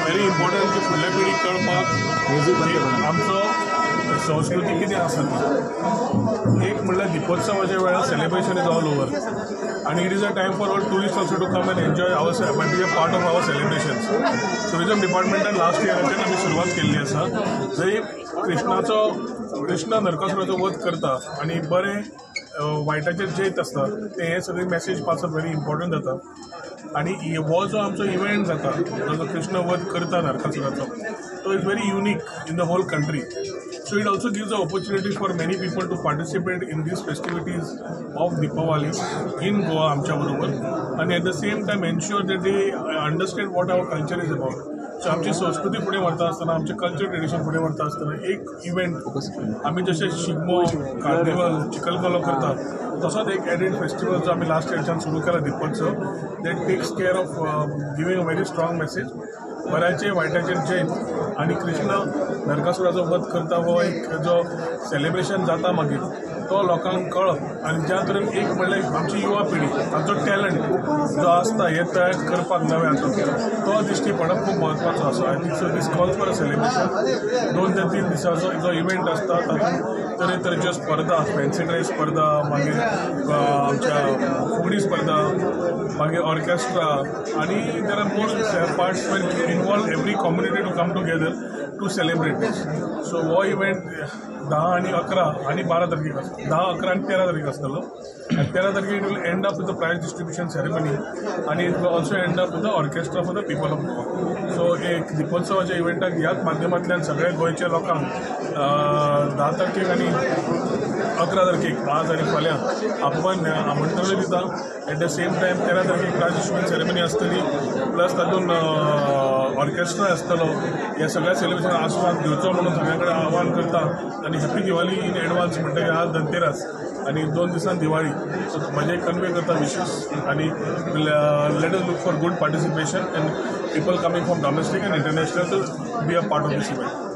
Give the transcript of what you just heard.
Very important की फुडल्या पिढीक कळपाक आमचो संस्कृती कितें आसा ती. एक म्हणल्यार दिपोत्सवाच्या वेळार सेलिब्रेशन is all over आनी it is a time for all tourist also to come and enjoy our be a part of our celebrations. Tourism डिपार्टमेंटान last इयराच्यान आमी सुरवात केल्ली आसा, जंय कृष्ण नरकासुराचो वध करता आनी बरें वायटाचेर जैत आसता ते हे सगळी मॅसेज पासप व्हेरी इम्पॉर्टंट जाता. आनी हो जो आमचो इव्हेंट जाता जो कृष्ण वध करता नरकासुराचो तो is very unique in the whole country. So it also gives a opportunity for many people to participate in these festivities of Deepavali in Goa आमच्या बरोबर आनी at the same time ensure that they understand what our culture is about. So आमची संस्कृती फुडें व्हरता आसतना, आमचें culture tradition फुडें व्हरता आसतना एक इव्हेंट आमी जशें शिगमो, कार्निवल, चिखलकालो करता तसोच एक एडिड फेस्टिवल जो आमी लास्ट इयरच्यान सुरू केला Deepotsav, that takes care of giving a very strong message बऱ्याचे वायटाचेर जैत आनी कृष्ण नरकासुराचो वध करता हो एक जो सेलिब्रेशन जाता मागीर तो लोकांक कळप आनी ज्या तरेन एक म्हणल्यार आमची युवा पिढी तांचो टॅलंट जो आसता हे तयार करपाक नवे हातूंत तो दिश्टी पडप खूब म्हत्वाचो आसा. I think so this calls for a celebration. 2 ते 3 दिसांचो जो इव्हेंट आसता तातूंत तरेतरेच्यो स्पर्धा, फॅन्सी ड्रेस स्पर्धा, मागीर आमच्या फुगडी स्पर्धा, मागीर ऑर्केस्ट्रा आनी there are more parts where involve every community to come together to celebrate this. So हो इव्हेंट 10 आणि 11 आणि 12 तारखेक आसता, 10, 11 आनी 13 तारखेक आसतलो आनी 13 तारखेक it will end up with the prize distribution ceremony आनी it will also end up with the orchestra for the people of Goa. So एक दिपोत्सवाच्या इव्हेंटाक ह्याच माध्यमांतल्यान सगळ्या गोंयच्या लोकांक 10 तारखेक आनी 11 तारखेक आज आनी फाल्यां आपोवन आमंत्रणूय दिता. एट the same time 13 तारखेक प्रायज डिस्ट्रिब्युशन सेरेमनी आसतली, प्लस तातूंत ऑर्केस्ट्रा आसतलो. ह्या सगळ्या सेलिब्रेशन आस्वाद घेवचो म्हणून सगळ्या कडेन आव्हान करता आनी हॅपी दिवाळी इन एडवान्स म्हणटकीर आज धनतेरस आनी 2 दिसान दिवाळी. सो म्हजें कन्वे करता विशीस आनी let us look for good participation and people coming from domestic and international to be a part of this event.